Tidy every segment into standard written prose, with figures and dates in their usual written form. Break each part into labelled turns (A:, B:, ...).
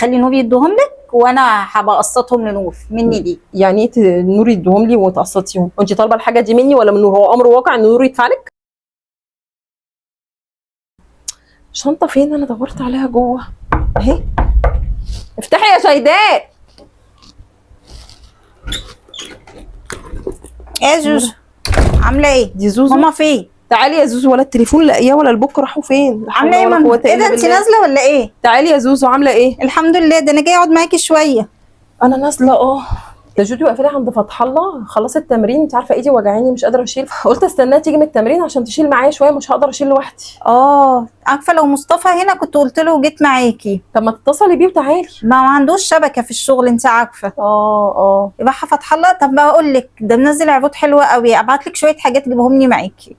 A: خلي نور يديهم لك وانا هبقى اقسطهم لنور مني دي.
B: يعني ايه نور يديهم لي وتقسطيهم؟ وانت طالبه الحاجة دي مني ولا من نور؟ هو امر واقع ان نور يدفع لك؟ شنطه فين؟ انا دورت عليها جوه اهي. افتحي يا شيداء.
A: ايه يا زوزو عامله ايه؟
B: دي زوزو.
A: ماما فين؟
B: تعالي يا زوزو، ولا التليفون لاقياه ولا البوك راحوا فين؟ لا حول
A: عامله ايه
B: ولا
A: ماما؟
B: قوة
A: ايه
B: إلا
A: ده انت
B: بالله.
A: نازله ولا ايه؟
B: تعالي يا زوزو، عامله ايه؟
A: الحمد لله، ده انا جاية اقعد معاكي شوية.
B: انا نازله. ده جودي واقفة لي عند فتح الله، خلصت التمرين، انت عارفه ايدي وجعاني مش قادرة اشيل، قلت استناها تيجي من التمرين عشان تشيل معايا شوية، مش هقدر اشيل لوحدي.
A: عارفه لو مصطفى هنا كنت قلت له جيت معاكي.
B: طب ما تتصلي بيه وتعالي.
A: ما عندوش شبكة في الشغل انت عارفه.
B: اه
A: يبقى فتح الله. طب بقول لك ده منزل عروض حلوة قوي، ابعت لك شوية حاجات تجيبهم لي معاكي.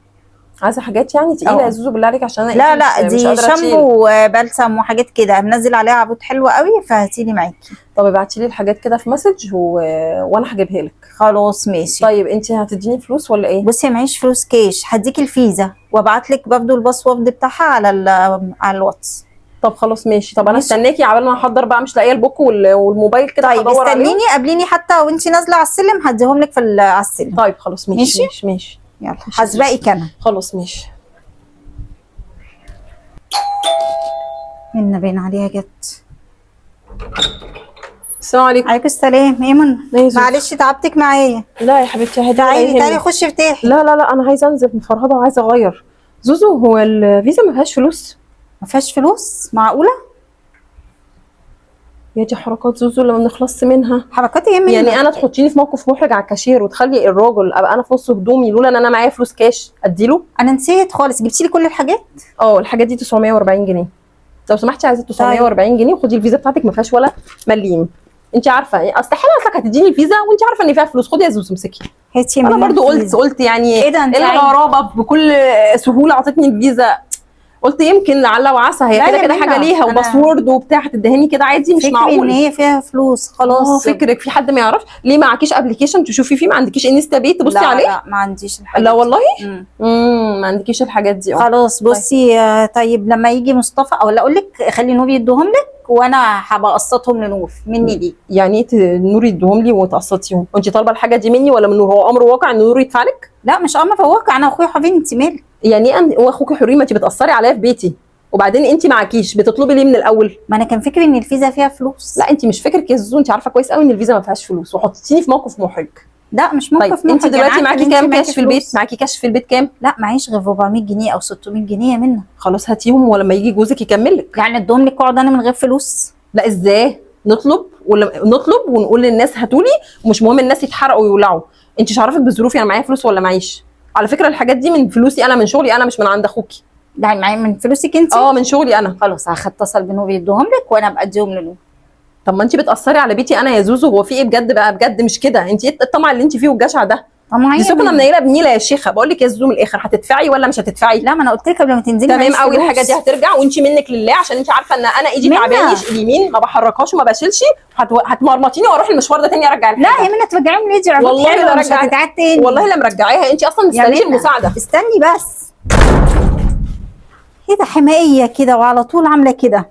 B: عايزه حاجات يعني تقيلة يا زوزو بالله عليك، عشان انا
A: لا
B: إيدي
A: لا
B: مش
A: دي
B: قادرة أشيل.
A: شامبو وبلسم وحاجات كده، منزل عليها عروض حلوة قوي، فهاتيلي معاكي.
B: طب ابعتي لي الحاجات كده في message وانا هجيبها لك.
A: خلاص ماشي.
B: طيب انت هتديني فلوس ولا ايه؟
A: بصي معيش فلوس كاش، هديكي الفيزا وابعت لك برضه ال password بتاعها على على الواتس.
B: طب خلاص ماشي. طب انا
A: ماشي.
B: استناكي عبال ما احضر بقى، مش لاقيه البوك والموبايل كده.
A: طيب
B: هدور عليهم.
A: استنيني، قابليني حتى وانتي نازله على السلم هديهم لك في على السلم.
B: طيب خلاص ماشي
A: ماشي؟
B: ماشي ماشي.
A: يلا هسبقك انا.
B: خلاص ماشي.
A: منا باين عليها جت.
B: السلام عليكم.
A: عليكم السلام. ايه منى؟
B: ايه يا زوزو؟
A: معلش تعبتك معايا.
B: لا يا حبيبتي هدي.
A: تعالي تعالي خشي ارتاحي.
B: لا لا لا انا عايزه انزل مفرهده وعايزه اغير. زوزو هو الفيزا ما فيهاش فلوس؟
A: ما فيهاش فلوس؟ معقولة؟
B: يا دي حركات زوزو اللي ما بنخلصش منها.
A: حركات ايه منى؟
B: يعني انا تحطيني في موقف محرج على الكاشير وتخلي الراجل ابقى انا في نص هدومي، لولا ان انا معايا فلوس كاش اديله.
A: انا نسيت خالص. جبتي لي كل الحاجات؟
B: الحاجات دي 940 جنيه. لو سمحتي عايزه 940 جنيه، وخدي الفيزا بتاعتك ما فيهاش ولا مليم. انت عارفه استحالة اصلك هتديني الفيزا وانت عارفه ان فيها فلوس. خدي يا زوزو امسكي.
A: هاتي يا
B: انا
A: منى
B: برضو
A: الفيزا.
B: قلت يعني
A: ايه ده انت
B: ايه
A: عايزة؟
B: الغرابة، بكل سهولة اعطتني الفيزا، قلت يمكن لعل وعسى هي
A: لا
B: كده
A: يا
B: كده
A: منى،
B: حاجة ليها
A: أنا
B: و password وبتاع، هتدهني كده عادي؟ مش
A: فكري ان
B: معقول.
A: هي فيها فلوس خلاص.
B: فكرك في حد ما يعرفش؟ ليه معكيش application تشوفي فيه؟ ما عندكيش InstaPay تبصي
A: لا
B: عليه؟
A: لا ما عنديش الحاجات
B: لا
A: دي.
B: والله.
A: مم.
B: ما عندكيش الحاجات دي.
A: خلاص بصي. طيب لما يجي مصطفى او لا اقول لك خلي نور يديهم لك وانا هبقى اقسطهم لنور مني دي.
B: يعني ايه نور يديهم لي وتقسطيهم؟ وانت طالبه الحاجة دي مني ولا من نور؟ هو امر واقع ان نور يدفع لك؟
A: لا مش امر واقع، انا واخويا حرين. انت مالك؟
B: يعني ايه واخوكي حرين؟ ما انت بتاثري عليا في بيتي، وبعدين انت معكيش، بتطلبي ليه من الاول؟
A: ما انا كان فكري ان الفيزا فيها فلوس.
B: لا انت مش فكرك يا زوزو، انت عارفه كويس قوي ان الفيزا ما فيهاش فلوس وحطيتيني في موقف محرج.
A: لا مش موقف
B: طيب
A: محرج.
B: انت
A: أنا
B: دلوقتي
A: عارفة إن
B: معاكي
A: انت
B: كام
A: معاكي
B: كاش في البيت؟
A: فلوس.
B: معاكي كاش في البيت كام؟
A: لا معيش غير 400 جنيه او 600 جنيه منه.
B: خلاص هاتيهم، ولما يجي جوزك يكمل لك.
A: يعني ادهم لك واقعد انا من غير فلوس؟
B: لا ازاي؟ نطلب ولا نطلب ونقول للناس هاتولي، ومش مهم الناس يتحرقوا ويولعوا. انت مش عارفك بظروفي انا معايا فلوس ولا معيش. على فكرة الحاجات دي من فلوسي انا، من شغلي انا، مش من عند اخوكي.
A: لا معايا من فلوسك انت؟
B: من شغلي انا.
A: خلاص هتصل بنور يديهم لك وانا ابقى اديهم لنور.
B: طب ما انت بتاثري على بيتي انا يا زوزو. هو في ايه بجد بقى؟ بجد مش كده. انت ايه الطمع اللي انت فيه والجشع ده؟
A: طب
B: دي سكنه منيله بنيله يا شيخه. بقول لك يا زوزو من الاخر، هتدفعي ولا مش هتدفعي؟
A: لا ما انا قلت لك قبل ما تنزلي
B: تمام
A: معيش
B: قوي.
A: فلوس.
B: الحاجة دي هترجع وانت منك لله، عشان انت عارفه ان انا ايدي
A: منى.
B: تعباني اليمين ما بحركهاش وما بشيلش، هتمرمطيني واروح المشوار ده تاني ارجع
A: لا
B: الحاجة.
A: يا منى ترجعيهم ليه؟ دي عروض
B: والله
A: حلوة
B: لا
A: مش
B: رجع-
A: هتتعاد تاني.
B: والله لا مرجعاها، انت اصلا
A: يا
B: مستنيش
A: منى،
B: المساعدة.
A: استني بس. ايه ده حماية كده وعلى طول عامله كده.